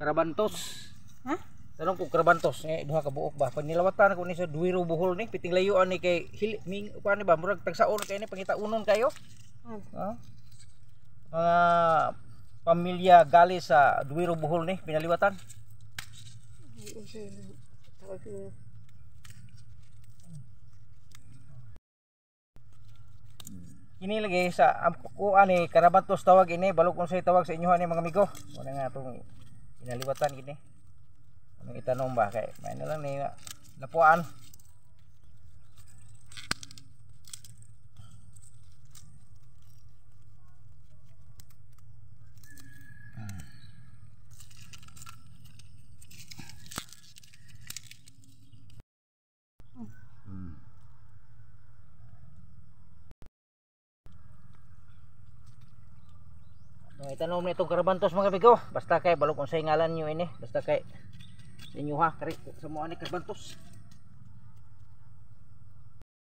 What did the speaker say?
Karabantos. Ha? Tanong ko karabantos eh duha ka buok ba. Pag nilawatan ko ni sa Duero Bohol ni piting layoan ni kay hili, ming kuan ni ba murag tagsaon kay ni pangitaunon kayo. Ha? Mga pamilya gali sa Duero Bohol ni pinaliwatan. Kini lagi sa kuan ni karabantos tawag ini balok unsay tawag sa inyo ani mga amigo. Wala nga atong pinaliwatan kini. Anong itanom ba kay may na lang ni lapuan. Nung itanom na itong karabantos mga amigo, basta kay balok unsay ngalan nyo ini, basta kay sa inyo ha, kari sa mo ani karabantos.